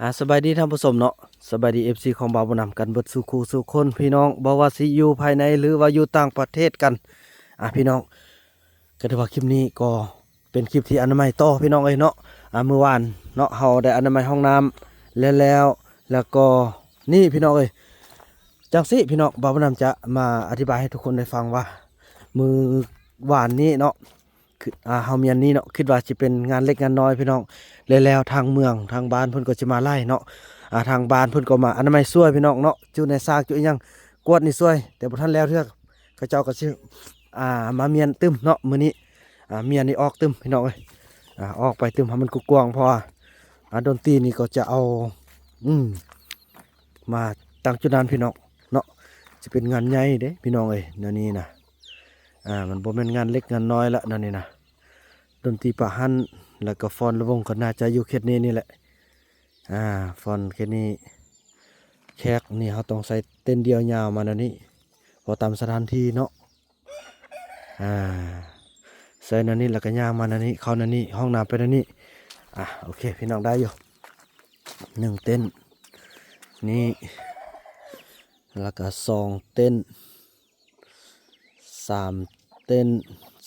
ອາ ສະບາຍດີທ່ານຜູ້ຊົມເນາະ, ສະບາຍດີ ເອັຟຊີ ຂອງບ່າວບຸນນຳກັນເບິດສູ່ຄູ່ສູ່ຄົນ ພີ່ນ້ອງ, ບໍ່ວ່າຊິຢູ່ພາຍໃນ ຫຼືວ່າຢູ່ຕ່າງປະເທດກັນ. ອາ ພີ່ນ້ອງ ກໍຖືວ່າຄລິບນີ້ກໍເປັນຄລິບທີ່ອະນາໄມຕໍ່ ພີ່ນ້ອງເອີຍເນາະ. ອາ ມື້ວານເນາະ ເຮົາໄດ້ອະນາໄມຫ້ອງນ້ຳແລ້ວໆ ແລ້ວກໍນີ້ ພີ່ນ້ອງເອີຍ ຈັ່ງຊີ້ ພີ່ນ້ອງ, ບ່າວບຸນນຳຈະມາອະທິບາຍໃຫ້ທຸກຄົນໄດ້ຟັງວ່າ ມື້ວານນີ້ເນາະ ຄື ອາ ເຮົາມຽນນີ້ເນາະ ຄິດວ່າຊິເປັນງານເລັກງານນ້ອຍ ພີ່ນ້ອງ, ແລ້ວ ແລ້ວທາງເມືອງ ທາງບ້ານເພິ່ນກໍຊິມາຫຼາຍເນາະ. ອາ ທາງບ້ານເພິ່ນກໍມາອະນາໄມຊ່ວຍ ພີ່ນ້ອງເນາະ, ຈຸໃນຊາກ ຈຸອີ່ຫຍັງ ກວດນີ້ຊ່ວຍ, ແຕ່ບໍ່ທັນແລ້ວເທື່ອ. ເຂົາເຈົ້າກໍຊິ ອາ ມາມຽນຕື່ມເນາະ ມື້ນີ້. ອາ ມຽນນີ້ອອກຕື່ມ ພີ່ນ້ອງເອີຍ, ອາ ອອກໄປຕື່ມໃຫ້ມັນກວ້າງໆ ເພາະວ່າ ອາ ດົນຕີນີ້ກໍຈະເອົາ ອືມ ມາຕັ້ງຈຸດນັ້ນ ພີ່ນ້ອງເນາະ, ຊິເປັນງານໃຫຍ່ເດ້ ພີ່ນ້ອງເອີຍ ແນວນີ້ນະ. ອາ ມັນບໍ່ແມ່ນງານເລັກງານນ້ອຍລະ ແນວນີ້ນະ. ດົນຕີປະຫັນ ແລ້ວກໍຟ້ອນລະວົງ ກໍໜ້າຈະຢູ່ເຂດນີ້ນີ້ແຫຼະ. ອາ ຟ້ອນເຂດນີ້ ແຂກນີ້ເຮົາຕ້ອງໃສ່ເຕັນດຽວຍາວມາແນວນີ້ ເພາະຕາມສະຖານທີ່ເນາະ. ອາ ໃສ່ແນວນີ້ ແລ້ວກໍຍ່າງມາແນວນີ້ ເຂົ້າແນວນີ້ ຫ້ອງນ້ຳໄປແນວນີ້. ອາ ໂອເຄ ພີ່ນ້ອງ ໄດ້ຢູ່ ໜຶ່ງເຕັນນີ້ ແລ້ວກໍສອງເຕັນ ສາມເຕັນ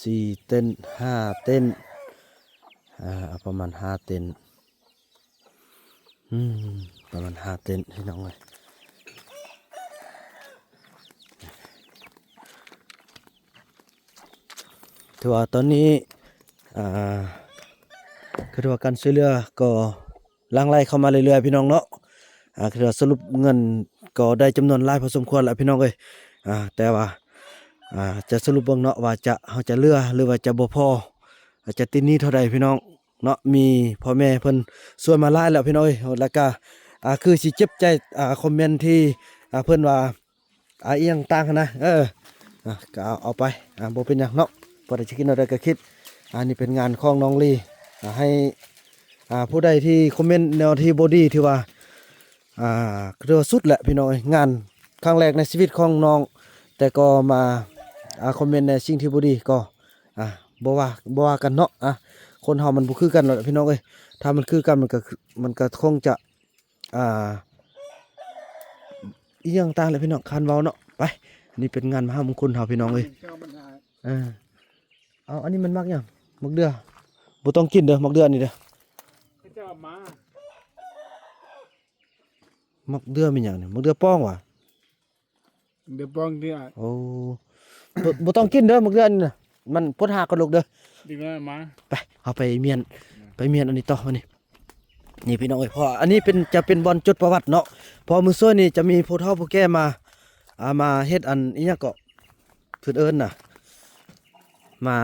ສີ່ເຕັນ ຫ້າເຕັນ ອາ ເອົາປະມານຫ້າເຕັນ. ອືມ ປະມານຫ້າເຕັນ ພີ່ນ້ອງເອີຍ. ຖືວ່າຕອນນີ້ ອາ ຄືວ່າການຊ່ວຍເຫຼືອກໍຫຼັ່ງໄຫຼເຂົ້າມາເລື້ອຍໆ ພີ່ນ້ອງເນາະ. ອາ ຄືວ່າສະຫຼຸບເງິນກໍໄດ້ຈຳນວນຫຼາຍພໍສົມຄວນແລ້ວ ພີ່ນ້ອງເອີຍ. ອາ ແຕ່ວ່າ ອາ ຈະສະຫຼຸບເບິ່ງເນາະ ວ່າຈະ ເຮົາຈະເຫຼືອ ຫຼືວ່າຈະບໍ່ພໍ ອາດຈະຕິດໜີ້ເທົ່າໃດ ພີ່ນ້ອງ ເນາະ. ມີພໍ່ແມ່ເພິ່ນຊ່ວຍມາຫຼາຍແລ້ວ ພີ່ນ້ອງເອີຍ. ແລ້ວກະ ອາ ຄືຊິເຈັບໃຈ ອາ ຄອມເມັນທີ່ ອາ ເພິ່ນວ່າ ອາ ອີ່ຫຍັງຕ່າງຫັ້ນນະ. ເອີ ອາ ກໍເອົາ ເອົາໄປ ອາ ບໍ່ເປັນຫຍັງເນາະ, ຜູ້ໃດຊິຄິດແນວໃດກໍຄິດ. ອັນນີ້ເປັນງານຂອງນ້ອງລີ ອາ ໃຫ້ ອາ ຜູ້ໃດທີ່ຄອມເມັນແນວທີ່ບໍ່ດີ ຖືວ່າ ອ່າ ຖືວ່າສຸດແຫຼະ ພີ່ນ້ອງເອີຍ. ງານຄັ້ງແລກໃນຊີວິດຂອງນ້ອງ ແຕ່ກໍມາ ອ່າ ຄອມເມັນໃນສິ່ງທີ່ບໍ່ດີ ກໍ ອ່າ ບໍ່ວ່າ ບໍ່ວ່າກັນເນາະ. ອ່າ ຄົນເຮົາມັນບໍ່ຄືກັນແຫຼະ ພີ່ນ້ອງເອີຍ. ຖ້າມັນຄືກັນ ມັນກໍ ມັນກໍຄົງຈະ ອ່າ ອີ່ຫຍັງຕ່າງແຫຼະ ພີ່ນ້ອງ, ຄັນເວົ້າເນາະ. ໄປ ນີ້ເປັນງານມະຫາມົງຄຸນເຮົາ ພີ່ນ້ອງເອີຍ. ເອີ ເອົາ ອັນນີ້ມັນໝາກຫຍັງ? ໝາກເດື່ອ. ບໍ່ຕ້ອງກິນເດີ ໝາກເດື່ອອັນນີ້ເດີ. ເຂົາເຈົ້າເອົາມາ. ໝາກເດື່ອແມ່ນຫຍັງນີ້? ໝາກເດື່ອປ່ອງຫວາ? ເດືອປ່ອງເດືອ. ໂອ້ ບໍ່ ບໍ່ຕ້ອງກິນເດີ ໝາກເດືອນີ້ນະ. ມັນປົດຫາກະໂຫຼກເດີ. ດີມາ ມາ. ໄປ ເຮົາໄປມ້ຽນ ໄປມ້ຽນອັນນີ້ຕໍ່ມື້ນີ້. ນີ້ພີ່ນ້ອງເອີຍ ເພາະວ່າອັນນີ້ເປັນ ຈະເປັນບ່ອນຈົດປະຫວັດເນາະ. ເພາະມື້ຊວຍນີ້ຈະມີຜູ້ເຖົ້າຜູ້ແກ່ມາ ອ່າ ມາເຮັດອັນ ອີ່ຫຍັງເກາະ ເພິ່ນເອີ້ນນະ ມາ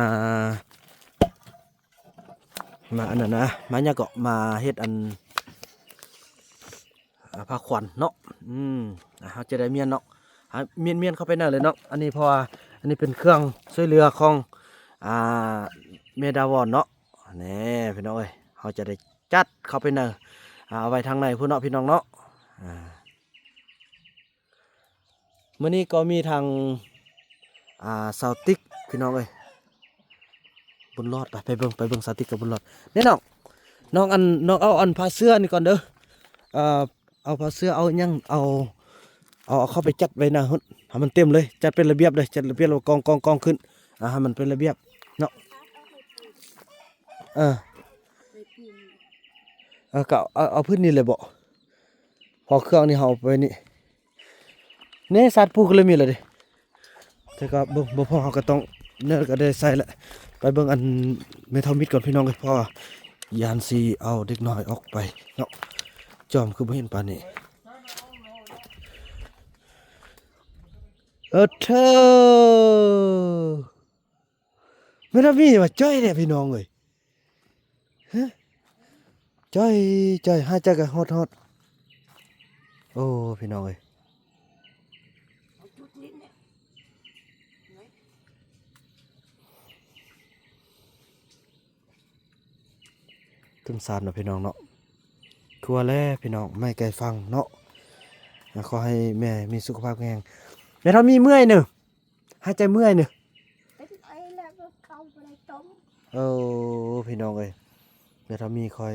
ມາອັນນັ້ນນະ ມາຫຍັງເກາະ ມາເຮັດອັນ ອ່າ ຜ້າຂວັນເນາະ. ອືມ ອ່າ ເຮົາຈະໄດ້ມ້ຽນເນາະ ອ່າ ມ້ຽນ ມ້ຽນເຂົ້າໄປໃນເລີຍເນາະ. ອັນນີ້ເພາະວ່າ ອັນນີ້ເປັນເຄື່ອງຊ່ວຍເຫຼືອຂອງ ອ່າ ແມ່ດາວອນເນາະ. ແນ່ ພີ່ນ້ອງເອີຍ ເຮົາຈະໄດ້ຈັດເຂົ້າໄປໃນ ອ່າ ເອົາໄວ້ທາງໃນພຸ້ນເນາະ ພີ່ນ້ອງເນາະ. ອ່າ ມື້ນີ້ກໍມີທັງ ອ່າ ສາວຕິກ ພີ່ນ້ອງເອີຍ ບຸນລອດ. ໄປ ໄປເບິ່ງ ໄປເບິ່ງສາວຕິກກັບບຸນລອດ. ນີ້ນ້ອງ ນ້ອງອັນ ນ້ອງເອົາອັນຜ້າເຊື້ອນີ້ກ່ອນເດີ. ເອີ ເອົາຜ້າເຊື້ອ ເອົາຫຍັງ ເອົາ ເອົາ ເອົາເຂົ້າໄປຈັດໄວ້ໜ້າເຮົາ ໃຫ້ມັນເຕັມເລີຍ. ຈັດເປັນລະບຽບເລີຍ ຈັດລະບຽບ ແລ້ວກໍກອງ ກອງ ກອງຂຶ້ນ ອ່າ ໃຫ້ມັນເປັນລະບຽບເນາະ. ເອີ ເອີ ກໍເອົາ ເອົາພື້ນນີ້ເລີຍເບາະ ເພາະເຄື່ອງນີ້ເຮົາເອົາໄປນີ້. ແນ່ ສາດປູກໍເລີຍມີແລ້ວເດ້. ແຕ່ກໍເບິ່ງ ບໍ່ພໍເຮົາກໍຕ້ອງ ແນວກໍໄດ້ໃສ່ແຫຼະ. ໄປເບິ່ງອັນແມ່ເຖົ້າມິດກ່ອນ ພີ່ນ້ອງເອີຍ ເພາະວ່າຢ້ານຊິເອົາເດັກນ້ອຍອອກໄປເນາະ. ຈອມຄືບໍ່ເຫັນປານນີ້. ເອີ ເທີ ແມ່ນວ່າມີວ່າຈ້ອຍແທ້ ພີ່ນ້ອງເອີຍ. ຮະ ຈ້ອຍ ຈ້ອຍ ຫາຍໃຈກໍຮອດ ຮອດ. ໂອ້ ພີ່ນ້ອງເອີຍ ຕຶງຊານເນາະ ພີ່ນ້ອງເນາະ. ຄືວ່າແຫຼະ ພີ່ນ້ອງ ໄມ້ໄກຝັ່ງເນາະ. ຂໍໃຫ້ແມ່ມີສຸຂະພາບແຂງແຮງ. ແມ່ເຖົ້າມີເມື່ອຍເນີ ຫາຍໃຈເມື່ອຍເນີ. ເປັນໄອແລ້ວກໍເຂົ້າບໍ່ໄດ້ຕົ້ມ. ໂອ້ ພີ່ນ້ອງເອີຍ ແມ່ເຖົ້າມີຂ້ອຍ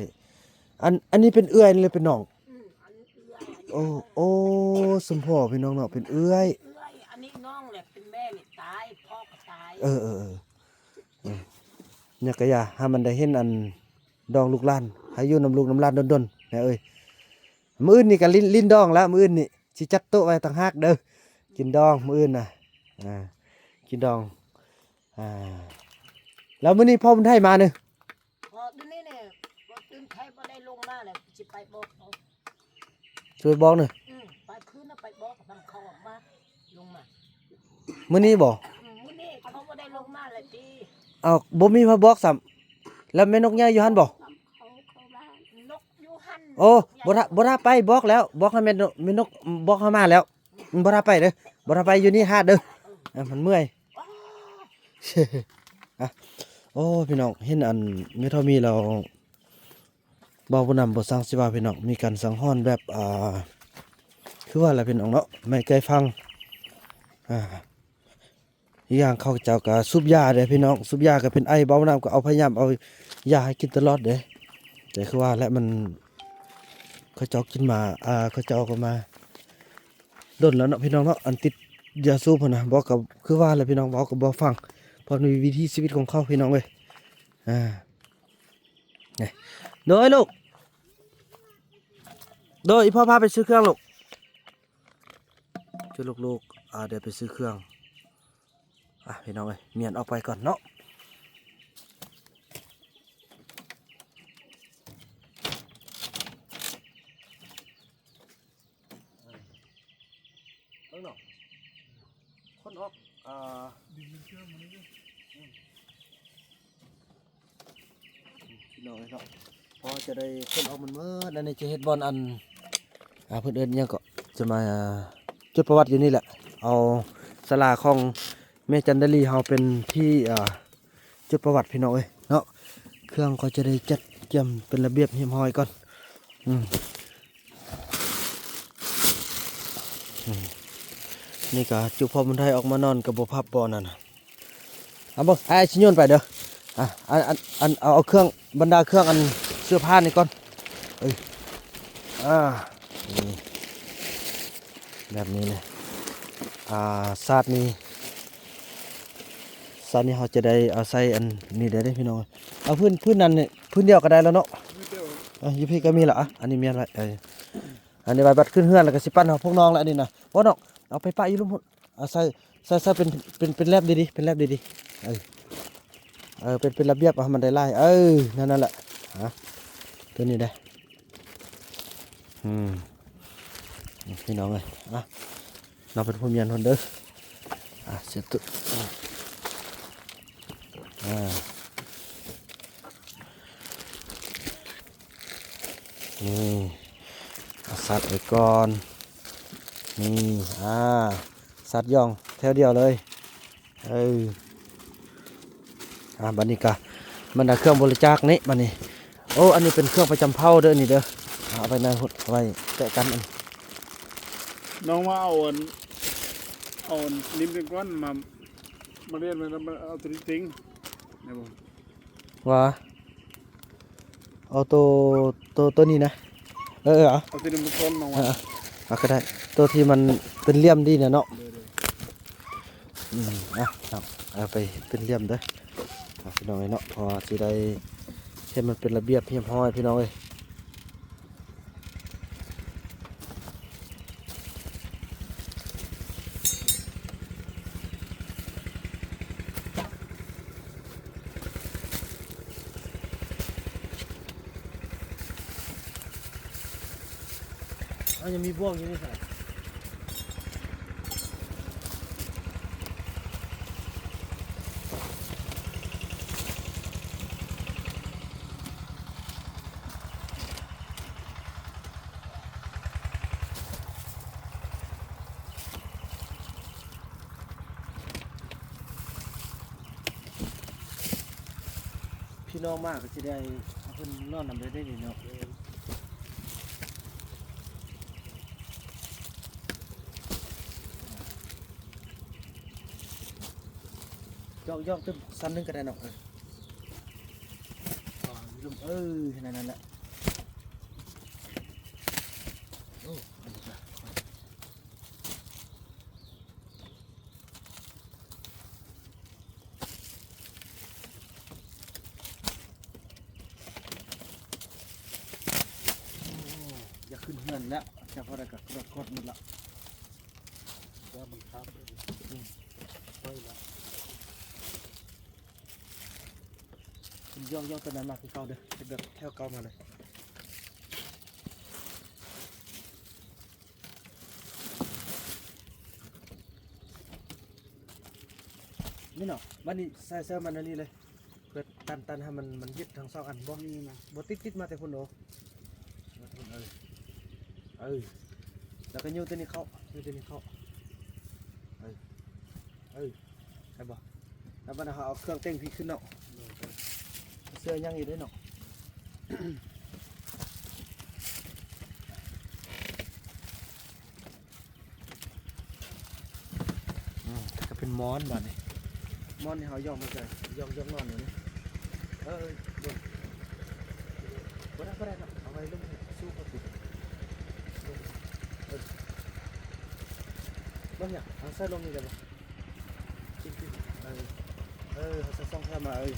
ອັນ ອັນນີ້ເປັນເອື້ອຍ ຫຼືເປັນນ້ອງ? ໂອ້ ໂອ້ ສົມພໍ່ພີ່ນ້ອງເນາະ ເປັນເອື້ອຍ ເອື້ອຍ ອັນນີ້ນ້ອງແຫຼະ ເປັນແມ່ນີ້ຕາຍ ພໍ່ກໍຕາຍ ເອີ ເອີ ເອີ ເອີ ຫຍັງກະຢ່າ ໃຫ້ມັນໄດ້ເຫັນອັນດອງລູກຫຼານ ໃຫ້ຢູ່ນຳລູກນຳຫຼານດົນໆ ແມ່ເອີຍ. ມື້ອື່ນນີ້ກະຫຼິ້ນ ຫຼິ້ນດອງແລ້ວ ມື້ອື່ນນີ້ຊິຈັດໂຕະໄວ້ຕ່າງຫາກເດີ ກິນດອງມື້ອື່ນນະ ອ່າ ກິນດອງ ອ່າ ແລ້ວມື້ນີ້ພໍ່ບຸນໄທມາເນີ ພໍດຽວນີ້ນີ້ ບໍ່ຕື່ນໄທບໍ່ໄດ້ລົງມາແລ້ວ ຊິໄປບອກເຂົາ ຊ່ວຍບອກໜ່ອຍ ອືມ ໄປຄືນນະ ໄປບອກນຳເຂົາອອກມາ ລົງມາ ມື້ນີ້ບໍ? ອືມ ມື້ນີ້ເຂົາບໍ່ໄດ້ລົງມາແລ້ວຕິ ເອົ້າ ບໍ່ມີໃຜບອກຊ້ຳ ແລ້ວແມ່ນົກໃຫຍ່ຢູ່ຫັ້ນບໍ? ເຂົາ ເຂົາວ່ານົກຢູ່ຫັ້ນ ໂອ້ ບໍ່ຖ້າ ບໍ່ຖ້າໄປບອກແລ້ວ ບອກໃຫ້ແມ່ນົກ ແມ່ນົກບອກໃຫ້ມາແລ້ວ ອືມ ບໍ່ຖ້າໄປເດີ ບໍ່ຖ້າໄປຢູ່ນີ້ຖ້າເດີ ເອີ ມັນເມື່ອຍ ໂອ້ຍ ອ່ະ ໂອ້ ພີ່ນ້ອງ ເຫັນອັນແມ່ທອມມີແລ້ວ ເວົ້າບໍ່ນຳບໍ່ສັງຊິວ່າ ພີ່ນ້ອງ ມີການສັງຫອນແບບ ອ່າ ຄືວ່າແຫຼະ ພີ່ນ້ອງເນາະ ໄມ້ໄກ່ຟັງ ອ່າ ອີກຢ່າງເຂົາເຈົ້າກະສູບຢາເດ້ ພີ່ນ້ອງ ສູບຢາກະເປັນໄອ ເວົ້ານຳກະເອົາ ພະຍາຍາມເອົາຢາໃຫ້ກິນຕະຫຼອດເດ້ ແຕ່ຄືວ່າແຫຼະ ມັນ ເຂົາເຈົ້າກິນມາ ອ່າ ເຂົາເຈົ້າກະມາ ດົນແລ້ວເນາະ ພີ່ນ້ອງເນາະ ອັນຕິດຢາສູບຫັ້ນນະ ບອກກະຄືວ່າແຫຼະ ພີ່ນ້ອງ ເວົ້າກະບໍ່ຟັງ ເພາະມີວິຖີຊີວິດຂອງເຂົາ ພີ່ນ້ອງເອີຍ ອ່າ ນີ້ ໂດຍລູກ ໂດຍ ອີ່ພໍ່ພາໄປຊື້ເຄື່ອງລູກ ຈຸລູກໆ ອ່າ ດຽວໄປຊື້ເຄື່ອງ ອ່ະ ພີ່ນ້ອງເອີຍ ມ້ຽນອອກໄປກ່ອນເນາະ ເບິ່ງເນາະ ຄົນອອກ ອ່າ ດິນມັນເຊື່ອມມັນນີ້ ອືມ ພີ່ນ້ອງເອີຍເນາະ ພໍຈະໄດ້ຂົນອອກມັນໝົດ ແລ້ວນີ້ຈະເຮັດບ່ອນອັນ ອ່າ ເພິ່ນເອີ້ນຫຍັງເກາະ ຈະມາ ອ່າ ຈົດປະຫວັດຢູ່ນີ້ແຫຼະ ເອົາສາລາຂອງແມ່ຈັນດາລີເຮົາເປັນທີ່ ອ່າ ຈົດປະຫວັດ ພີ່ນ້ອງເອີຍເນາະ ເຄື່ອງກໍຈະໄດ້ຈັດກຽມເປັນລະບຽບຮຽບຮ້ອຍກ່ອນ ອືມ ອືມ ນີ້ກະຈຸພໍ່ບຸນໄທອອກມານອນກະບໍ່ພັບບໍ່ນັ້ນນະ ເອົາເບິ່ງ ອ້າຍຊິໂຍນໄປເດີ ອ່ະ ອັນ ອັນ ອັນ ເອົາ ເອົາເຄື່ອງ ບັນດາເຄື່ອງ ອັນ ເສື້ອຜ້ານີ້ກ່ອນ ເອີ ອ່າ ນີ້ ແບບນີ້ເລີຍ ອ່າ ສາດນີ້ ສາດນີ້ເຮົາຈະໄດ້ເອົາໃສ່ອັນນີ້ໄດ້ເດ້ ພີ່ນ້ອງ ເອົາພື້ນ ພື້ນນັ້ນນີ້ ພື້ນດຽວກະໄດ້ແລ້ວເນາະ ເອີ ຢູ່ພີ້ກະມີລະ ອ່ະ ອັນນີ້ມ້ຽນໄວ້ ເອີ ອັນນີ້ໄວ້ບັດຂຶ້ນເຮືອນ ແລ້ວກະຊິປັ້ນເອົາພວກນ້ອງລະ ອັນນີ້ນະ ບໍ່ນ້ອງ ເອົາໄປປະຢູ່ລຸ່ມພຸ້ນ ເອົາໃສ່ ໃສ່ ໃສ່ເປັນ ເປັນ ເປັນແລັບດີໆ ເປັນແລັບດີໆ ເອີ ເອີ ເປັນ ເປັນລະບຽບ ເອົາໃຫ້ມັນໄດ້ຫຼາຍ ເອີ ນັ້ນ ນັ້ນແຫຼະ ອ່າ ໂຕນີ້ເດ້ ອືມ ພີ່ນ້ອງເອີຍ ອ່ະ ນ້ອງເປັນຜູ້ມ້ຽນພຸ້ນເດີ ອ່າ ເສຍຕຸ ອ່າ ນີ້ ເອົາສັດໄວ້ກ່ອນ ນີ້ ອ່າ ສັດຢ່ອງແຖວດຽວເລີຍ ເອີ ອ່າ ບາດນີ້ກະ ບັນດາເຄື່ອງບໍລິຈາກນີ້ ບາດນີ້ ໂອ້ ອັນນີ້ເປັນເຄື່ອງປະຈຳເຜົ່າເດີ ນີ້ເດີ ເອົາໄວ້ໃນ ເອົາໄວ້ແຕະກັນ ອັນ ນ້ອງວ່າເອົາອັນ ເອົາອັນນີ້ໄປກ່ອນ ມາ ມາລຽນໄວ້ ແລ້ວມາເອົາໂຕນີ້ຕິງ ໄດ້ບໍ່? ວ່າ ເອົາໂຕ ໂຕ ໂຕນີ້ນະ ເອີ ເອີ ເອົາ ເອົາໂຕນີ້ມາກ່ອນນ້ອງວ່າ ເອີ ເອົາ ເອົາກະໄດ້ ໂຕທີ່ມັນເປັນຫຼ່ຽມດີນະເນາະ ໂດຍ ໂດຍ ອືມ ອ່ະ ເອົາ ເອົາໄປເປັນຫຼ່ຽມເດີ ອ່ະ ພີ່ນ້ອງເອີຍເນາະ ເພາະວ່າຊິໄດ້ເຮັດມັນເປັນລະບຽບຮຽບຮ້ອຍ ພີ່ນ້ອງເອີຍ. ເອົາ ຍັງມີບ່ວງຢູ່ນີ້ຊະ. ພີ່ນ້ອງມາກໍຊິໄດ້ເອົາເພິ່ນນອນນຳໄດ້ເດ້ນີ້ເນາະ. ຢອກໆ ຕື່ມຊັ້ນໜຶ່ງກໍໄດ້ເນາະ. ເອີ ເອີ ນັ້ນແຫຼະ. ໂອ້ ຂຶ້ນເຮືອນແລ້ວ ຈັກເທົ່າໃດກໍກອດໝົດລະ ວ່າມັນຄາບ ອືມ ໄປລະ ຢອກໆ ຕອນນັ້ນມາຄືເກົ່າເດີ ເຮັດແບບແຖວເກົ່າມາເລີຍ. ນີ້ເນາະ ບາດນີ້ໃສ່ ໃສ່ມັນອັນນີ້ເລີຍ ເພື່ອຕັນ ຕັນໃຫ້ມັນ ມັນຍຶດທັງສອງອັນ ບໍ່ ນີ້ນະ ບໍ່ຕິດ ຕິດມາແຕ່ພຸ້ນໂອ ມາແຕ່ພຸ້ນ ເອີ ເອີ ແລ້ວກໍຍູ້ຕົວນີ້ເຂົ້າ ຍູ້ຕົວນີ້ເຂົ້າ ເອີ ເອີ ໄດ້ບໍ່? ແລ້ວບັດເຮົາເອົາເຄື່ອງເຕັງພີ້ຂຶ້ນເນາະ ເສື້ອຍັງຢູ່ເດ້ເນາະ. ອືມ ກໍເປັນໝອນບາດນີ້ ໝອນນີ້ເຮົາຢອກມາໃສ່ ຢອກ ຢອກນອນຢູ່ນີ້ ເອີ ເອີ ເບິ່ງ ບໍ່ໄດ້ ບໍ່ໄດ້ເນາະ ເອົາໄວ້ລຸ່ມສູງກວ່າຕິ ເອີ ເບິ່ງຫຍັງ ເອົາໃສ່ລົງນີ້ໄດ້ບໍ່? ເອີ ເອີ ເຮົາໃສ່ສອງແຖວມາ ເອີ.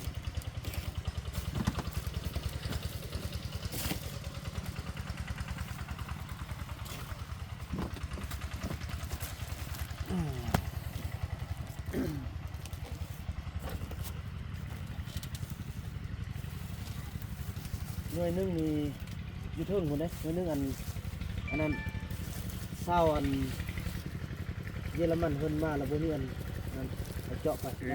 ໜ່ວຍໜຶ່ງນີ້ຢູ່ເທິງພຸ້ນເດ້ ໜ່ວຍໜຶ່ງອັນ ອັນນັ້ນ ຊາວອັນເຢຍລະມັນເພິ່ນມາແລ້ວບໍ່ມີອັນນັ້ນ ເອົາເຈາະໄປ ເອີ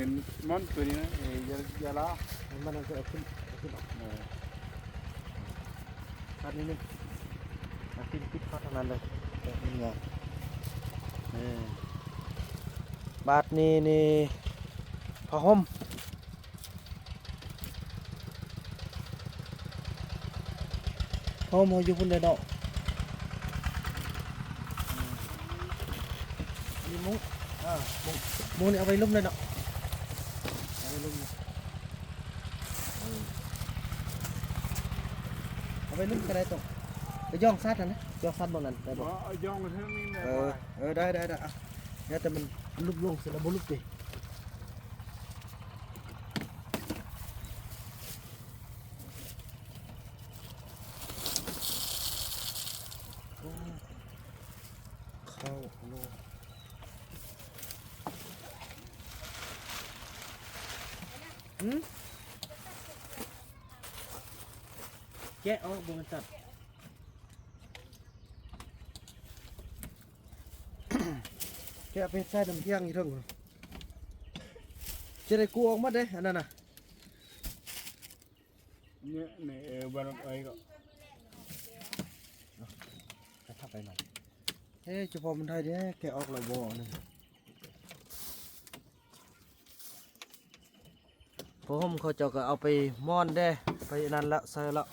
ມັນຕົວນີ້ນະ ເອີ ຢາ ຢາລາ ມັນ ມັນກໍເອົາຂຶ້ນ ເອົາຂຶ້ນອອກ ເອີ. ຄັດນິດໜຶ່ງ ເອົາຕີນປິດເຂົ້າທາງນັ້ນເລີຍ ແບບນີ້ ເອີ ບາດນີ້ນີ້ຜ້າຫົ່ມ ຜ້າຫົ່ມເຮົາຢູ່ພຸ້ນເດ້ເນາະ ເອີ ອັນນີ້ມຸ້ງ ເອີ ມຸ້ງ ມຸ້ງນີ້ເອົາໄວ້ລຸ່ມເລີຍເນາະ ເອົາໄວ້ລຸ່ມເລີຍ. ເອີ ເອົາໄປລຸ່ມກໍໄດ້ຕົງ ໄປຢ່ອງສັດຫັ້ນນະ ຢ່ອງສັດບ່ອນນັ້ນໄດ້ບໍ່? ບໍ່ ເອົາຢ່ອງເທິງນີ້ແຫຼະ ເອີ ເອີ ໄດ້ ໄດ້ ໄດ້ ອະ ແຕ່ມັນຫຼຸບລົງຊິລະບໍ່ຫຼຸບຕິ ໂອ້ ເຂົ້າໂລດ. ຫືມ? ແກະອອກ ບໍ່ແມ່ນຕັດ ແກະໄປໃສ່ນ້ຳທຽງຢູ່ເທິງ ຈະໄດ້ກູ້ອອກໝົດເດ້ ອັນນັ້ນນະ. ນີ້ ນີ້ ເອີ ບໍ່ໄດ້ເອີຍກໍ ເອີ ສະພາບໄປໃໝ່ ເອີ ສະເພາະມັນໄດ້ເດ້ ແກະອອກແລ້ວບໍ່ນີ້ ຜ້າຫົ່ມເຂົາເຈົ້າກໍເອົາໄປໝອນເດ້ ໄປອັນນັ້ນລະ ໃສ່ລະ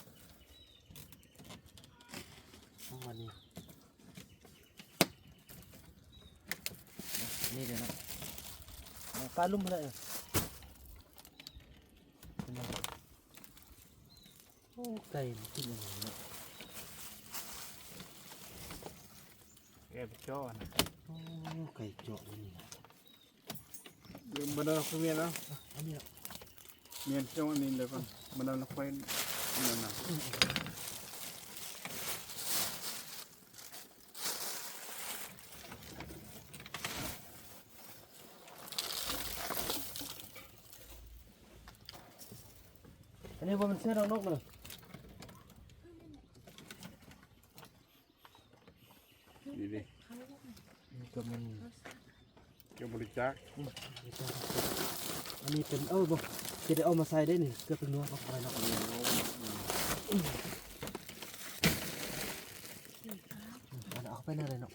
ເອົາມານີ້ ນີ້ເດ້ເນາະ ເອົາປະລຸ່ມເລີຍ ເປັນຫຍັງ? ໂອ້ ໄກ່ມັນກິນອັນນີ້ເນາະ ແອບເຈາະນະ ໂອ້ ໄກ່ເຈາະຢູ່ນີ້ ເບິ່ງ ບໍ່ໄດ້ເອົາຄືແມ່ນເອົາ ອັນນີ້ລະ ແມ່ນ ເອົາອັນນີ້ເລີຍກ່ອນ ບໍ່ໄດ້ລະຄ່ອຍນັ້ນນະ. ອັນນີ້ບໍ່ແມ່ນເສື້ອນອກນົກເດີ ນີ້ເດ້ ນີ້ກໍແມ່ນ ເກັບບໍລິຈາກ ອືມ ອັນນີ້ເປັນ ເອີ ບໍ່ ຊິໄດ້ເອົາມາໃສ່ເດ້ນີ້ ເກືອເປັນນົວເນາະ ເອົາໄປເນາະ ອືມ ອັນເອົາໄປແນວໃດເນາະ?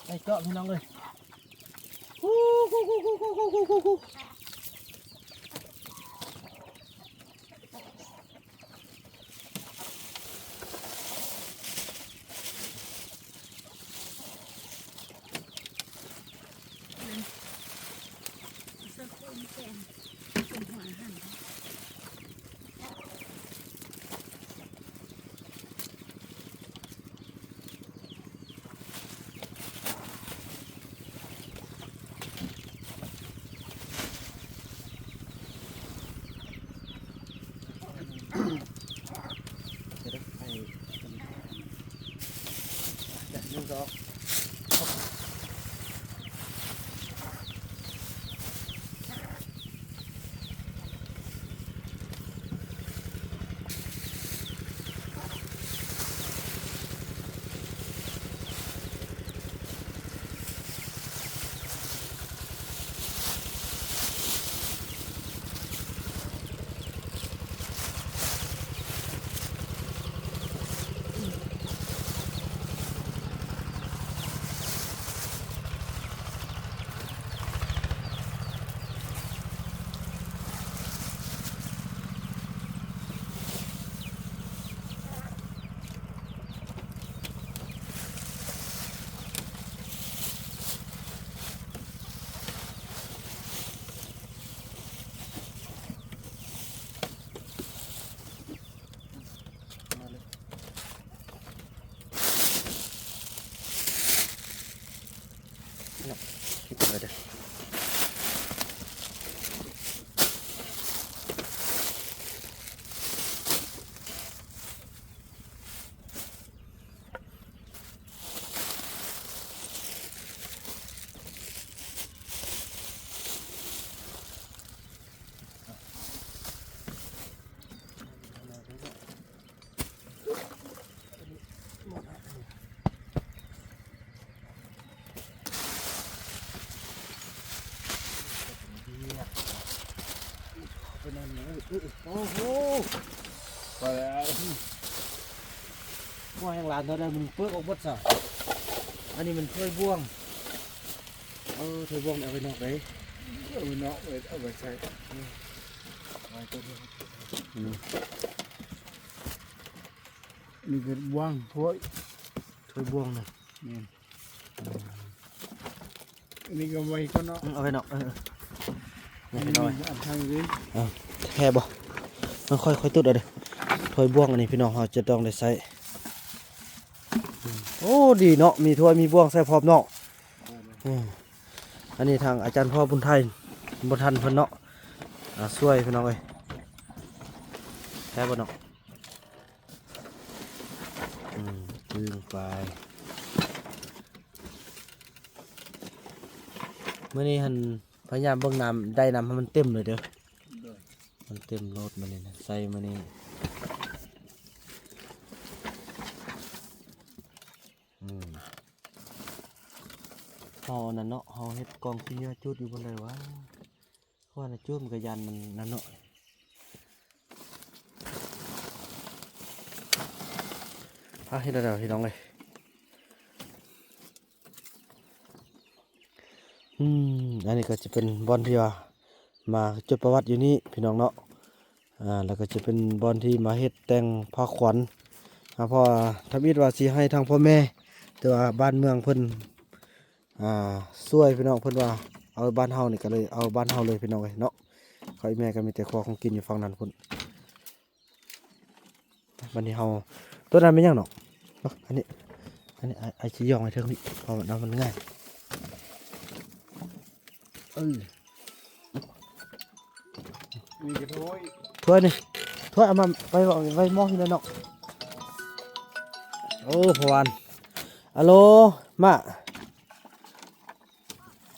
ໄປເກາະພີ່ນ້ອງເອີຍ. ເອົາໃສ່ໂຄມແກງ ເປັນຫົວອາຫານ. ດຽວເດີ ໃຫ້ ໜຶ່ງ ສອງ. ເນາະ ເກັບໄວ້ເດີ. ໂອ້ໂຫ ວ່າແລ້ວ ຫົວແຮງຫຼານເທົ່າໃດ ມັນເປີກອອກໝົດຊະ. ອັນນີ້ມັນຖ້ວຍບ່ວງ ເອີ ຖ້ວຍບ່ວງນີ້ເອົາໄປນອກເດ້ ເອົາໄປນອກເລີຍ ເອົາໄປໃສ່ ອືມ ໄວ້ຕົວນີ້ ອືມ ນີ້ຄືບ່ວງ ຖ້ວຍ ຖ້ວຍບ່ວງນະ ແມ່ນ ອັນນີ້ກໍໄວ້ກ່ອນເນາະ ອືມ ເອົາໄວ້ນອກ ເອີ ນີ້ພີ່ນ້ອງ ອັນທາງນີ້ ເອີ ແທ້ບໍ່ ມັນຄ່ອຍໆຕຸດເອົາເດີ ຖ້ວຍບ່ວງອັນນີ້ພີ່ນ້ອງ ເຮົາຈະຕ້ອງໄດ້ໃຊ້ ອືມ ໂອ້ ດີເນາະ ມີຖ້ວຍມີບ່ວງໃສ່ພ້ອມເນາະ ອືມ ອັນນີ້ທາງອາຈານພໍ່ບຸນໄທ ບຸນທັນເພິ່ນເນາະ ອາ ຊ່ວຍພີ່ນ້ອງເອີຍ ແທ້ບໍ່ເນາະ ອືມ ດຶງໄປ ມື້ນີ້ຫັ້ນພະຍາຍາມເບິ່ງນ້ຳ ໄດ້ນ້ຳໃຫ້ມັນເຕັມເລີຍເດີ ໂດຍ ມັນເຕັມໂລດມື້ນີ້ນະ ໃສ່ມື້ນີ້ ອືມ ເຮົາອັນນັ້ນເນາະ ເຮົາເຮັດກອງຂີ້ເຫຍື້ອຈູດຢູ່ບ່ອນໃດວະ ເພາະວ່ານະຈູດມັນກະຢ້ານມັນນັ້ນເນາະ ອາ ເຮັດແລ້ວພີ່ນ້ອງເອີຍ ອືມ ອັນນີ້ກໍຈະເປັນບ່ອນທີ່ວ່າມາຈົດປະຫວັດຢູ່ນີ້ພີ່ນ້ອງເນາະ ອາ ແລ້ວກໍຈະເປັນບ່ອນທີ່ມາເຮັດແຕ່ງຜ້າຂວັນ ອາ ເພາະວ່າທຳອິດວ່າຊິໃຫ້ທາງພໍ່ແມ່ ແຕ່ວ່າບ້ານເມືອງເພິ່ນ ອ່າ ຊ່ວຍພີ່ນ້ອງ ເພິ່ນວ່າເອົາບ້ານເຮົານີ້ ກໍເລີຍເອົາບ້ານເຮົາເລີຍພີ່ນ້ອງເອີຍເນາະ ຂ້ອຍແມ່ກໍມີແຕ່ຄົວຂອງກິນຢູ່ຝັ່ງນັ້ນພຸ້ນ ບັດນີ້ເຮົາ ໂຕນັ້ນແມ່ນຫຍັງເນາະ ເນາະ ອັນນີ້ ອັນນີ້ອ້າຍ ອ້າຍຊິຢອງໄວ້ເທິງນີ້ ເພາະວ່າມັນງ່າຍ ເອີ ນີ້ກະຖ້ວຍ ຖ້ວຍນີ້ ຖ້ວຍເອົາມາໄວ້ ໄວ້ໝໍ້ນີ້ແຫຼະເນາະ ໂອ້ ພໍ່ຫວານ ອາໂລ ມາ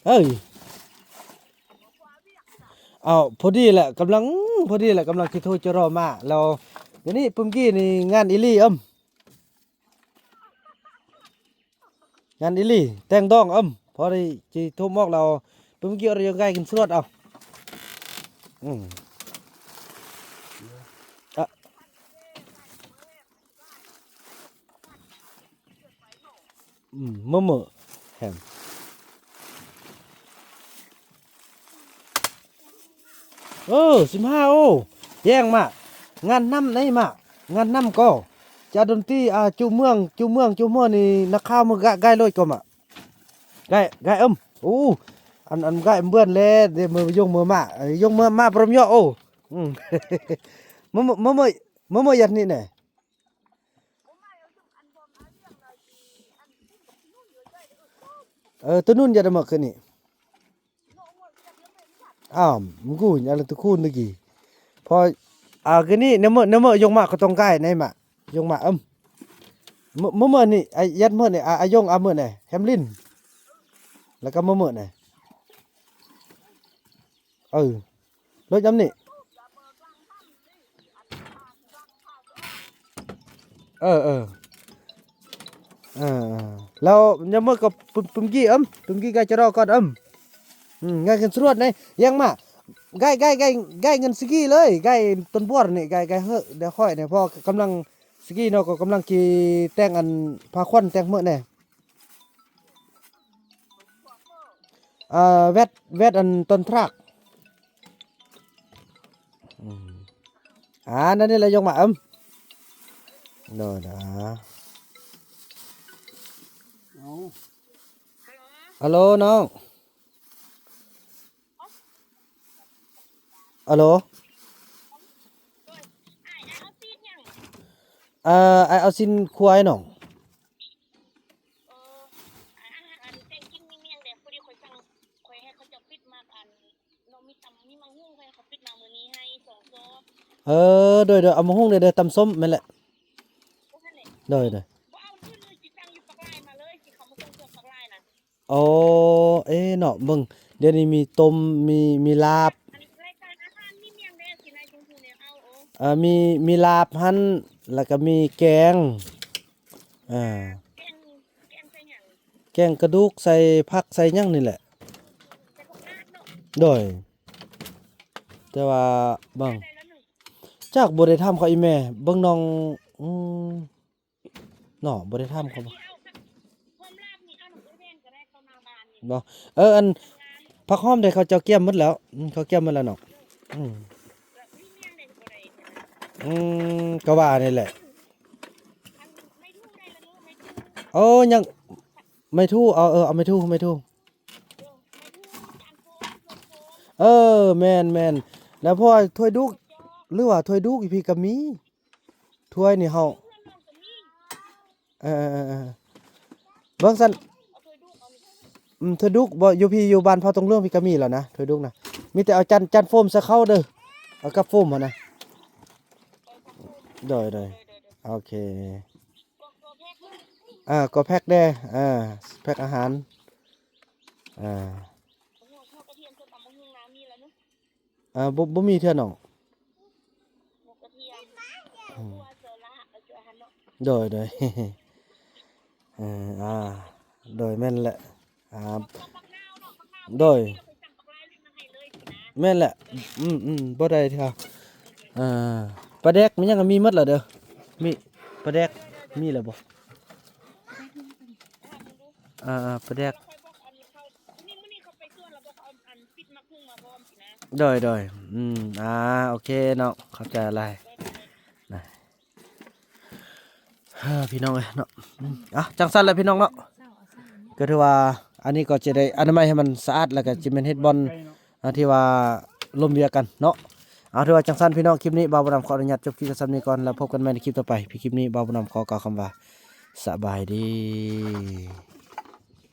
ເອີຍ ເອົາ ພໍດີແຫຼະ ກຳລັງ ພໍດີແຫຼະ ກຳລັງຊິໂທຈະລໍມາ ແລ້ວ ດຽວນີ້ປຶ້ມກີ້ນີ້ງານອີ່ຫຼີ ອືມ ງານອີ່ຫຼີ ແຕ່ງດອງ ອືມ ພໍດີຊິໂທມອອກແລ້ວ ປຶ້ມກີ້ເອົາຢາງໄກ່ກິນສວດເອົາ ອືມ ອະ ອືມ ເມີ້ເມີ້ແຮງ ເອີ ສິບຫ້າ ໂອ້ ແຈ້ງມາ ງານນ້ຳໃດມາ ງານນ້ຳກໍ ຈາດົນຕີ ອາ ຈູເມືອງ ຈູເມືອງ ຈູເມືອງນີ້ ນັກຂ່າວມາກະໄກໂລດກໍມາ ໄກ ໄກ ເອີມ ໂອ້ ອັນ ອັນໄກເບືອນແລ ເດ ເມີຍົງເມີມາ ເອີ ຍົງເມີມາ ປຣະມຍໍ ໂອ້ ອືມ ເມີ ເມີ ເມີ ເມີ ເມີ ຢັດນີ້ແນ ເອີ ໂຕນຸ່ນຢາດະໝົກຄືນີ້ ອ້າວ ມັນກູ ຍາລະຕຸຄູນຕະກີ້ ພໍ ອາ ຄືນີ້ ໃນມື້ ໃນມື້ຍົງມາກໍຕ້ອງກາຍໃນມາ ຍົງມາ ເອີມ ມື້ ມື້ນີ້ ອາ ຍັດມື້ນີ້ ອາ ອາຍົງ ອາມື້ນີ້ ແຮມລິນ ແລ້ວກໍມື້ນີ້ ເອີ ລົດຍາມນີ້ ເອີ ເອີ ເອີ ແລ້ວຍາມມື້ກໍປຶມ ປຶມກີ້ ເອີມ ປຶມກີ້ກາຍຈະລໍກ່ອນ ເອີມ ອືມ ງ່າຍຂຶ້ນສະດວກໃດ ຍັງມາ ກາຍ ກາຍ ກາຍ ກາຍເງິນສະກີເລີຍ ກາຍຕົ້ນບວນນີ້ ກາຍ ກາຍເຮີ ດຽວຂ້ອຍນີ້ ເພາະກຳລັງສະກີເນາະ ກໍກຳລັງຊິແຕ່ງອັນ ພາຂວັນແຕ່ງເມີແດ່ ອ່າ ແວັດ ແວັດອັນຕົ້ນທຣາກ ອືມ ອ່າ ນັ້ນນີ້ແຫຼະ ຍົກມາ ເອີມ ໂດຍ ໂດຍ ເອົາ ຮັລໂຫຼ ນ້ອງ ຮັລໂຫຼ ເອີ ອ້າຍເອົາຊີ້ນຄວາຍນ້ອງ ເອີ ອັນ ອັນແຕ່ງກິນມີໝ້ຽງແດ່ ພໍດີຂ້ອຍສັ່ງ ຂ້ອຍໃຫ້ເຂົາເຈົ້າປິດມາ ອັນ ເນາະ ມີຕຳ ມີໝາກຫຸ່ງ ຂ້ອຍໃຫ້ເຂົາປິດມາມື້ນີ້ໃຫ້ສອງຊອບ ເອີ ໂດຍ ໂດຍ ເອົາໝາກຫຸ່ງເດີ ເດີ ຕຳສົ້ມແມ່ນແຫຼະ ໂດຍ ໂດຍ ບໍ່ເອົາເລີຍ ຊິສັ່ງຢູ່ປາກລາຍມາເລີຍ ຊິເຂົ້າມາສົ່ງເຄື່ອງປາກລາຍນະ ໂອ້ ເອ ເນາະ ເບິ່ງ ດຽວນີ້ມີຕົ້ມ ມີ ມີລາບ ອັນລາຍການອາຫານມີຫຍັງແດ່ ຊິໄດ້ຊົມຜູ້ແນວເອົາ ໂອ້ ເອີ ມີ ມີລາບຫັ້ນ ແລ້ວກໍມີແກງ ອ່າ ແກງ ແກງໃສ່ຫຍັງ? ແກງກະດູກ ໃສ່ຜັກ ໃສ່ຫຍັງນີ້ແຫຼະ ໃສ່ຜັກກາດເນາະ ໂດຍ ແຕ່ວ່າເບິ່ງ ຈັກບໍ່ໄດ້ຖາມເຂົາອີ່ແມ່ ເບິ່ງນ້ອງ ອືມ ເນາະ ບໍ່ໄດ້ຖາມເຂົາ ເອົາ ຫອມລາບນີ້ເອົານຳເອື້ອຍແພງກໍໄດ້ ເຂົ້າໜ້າບ້ານນີ້ ບໍ່ ເອີ ອັນ ຜັກຫອມເດ ເຂົາເຈົ້າກຽມໝົດແລ້ວ ອືມ ເຂົາກຽມໝົດແລ້ວເນາະ ອືມ ແລ້ວມີຫຍັງແດ່ບໍ່ໄດ້ ອືມ ກໍວ່ານີ້ແຫຼະ ອັນໄມ້ທູ່ໄດ້ລະເນາະ ໄມ້ທູ່ ໂອ້ ຍັງ ໄມ້ທູ່ ເອົາ ເອີ ເອົາໄມ້ທູ່ ໄມ້ທູ່ ເອີ ໄມ້ທູ່ ຈານໂຟມ ໂຟມ ເອີ ແມ່ນໆ ແລ້ວເພາະວ່າຖ້ວຍດູກ ຫຼືວ່າຖ້ວຍດູກຢູ່ພີ້ກໍມີ ຖ້ວຍນີ້ເຮົາ ເອີໆໆ ເບິ່ງຊັ້ນ ອືມ ຖ້ວຍດູກບໍ່ ຢູ່ພີ້ ຢູ່ບ້ານເຜົ່າຕົງເຫຼືອງພີ້ກໍມີແລ້ວນະ ຖ້ວຍດູກນະ ມີແຕ່ເອົາຈານ ຈານໂຟມໃສ່ເຂົ້າເດີ ເອົາກັບໂຟມຫັ້ນນະ ໂດຍໆ ໂອເຄ ອ່າ ກໍແພັກແດ່ ອ່າ ແພັກອາຫານ ອ່າ ອ່າ ບໍ່ ບໍ່ມີເທື່ອນ້ອງ ໝູກກະທຽມ ອືມ ຫົວເສືອລະຫັກ ເອົາເສືອຫັນເນາະ ໂດຍ ໂດຍ ເອີ ອ່າ ໂດຍ ແມ່ນແຫຼະ ອ່າ ເອົາບັກນາວເນາະ ບັກນາວ ໂດຍ ເອົາໄປສັ່ງບັກລາຍລິດມາໃຫ້ເລີຍຊີ້ນະ ແມ່ນແຫຼະ ອືມໆ ບໍ່ໄດ້ເທື່ອ ອ່າ ປາແດກມີຫຍັງກໍມີໝົດແລ້ວເດີ ມີປາແດກ ມີແລ້ວບໍ່? ອ່າ ປາແດກ ໂດຍ ໂດຍ ອືມ ອ່າ ໂອເຄເນາະ ຂອບໃຈຫຼາຍນະ ເອີ ພີ່ນ້ອງເອີຍເນາະ ອືມ ອ່ະ ຈັ່ງຊັ້ນແຫຼະພີ່ນ້ອງເນາະ ກໍຖືວ່າ ອັນນີ້ກໍຈະໄດ້ອະນາໄມໃຫ້ມັນສະອາດ ແລ້ວກໍຈະແມ່ນເຮັດບ່ອນ ອ່າ ທີ່ວ່າລົມວຽກກັນເນາະ ເອົາ ຖືວ່າຈັ່ງຊັ້ນພີ່ນ້ອງ ຄລິບນີ້ບ່າວບຸນນຳຂໍອະນຸຍາດຈົບຄລິບໄວ້ສ່ຳນີ້ກ່ອນ ແລ້ວພົບກັນໃໝ່ໃນຄລິບຕໍ່ໄປ ຄລິບນີ້ບ່າວບຸນນຳຂໍກ່າວຄຳວ່າ ສະບາຍດີ.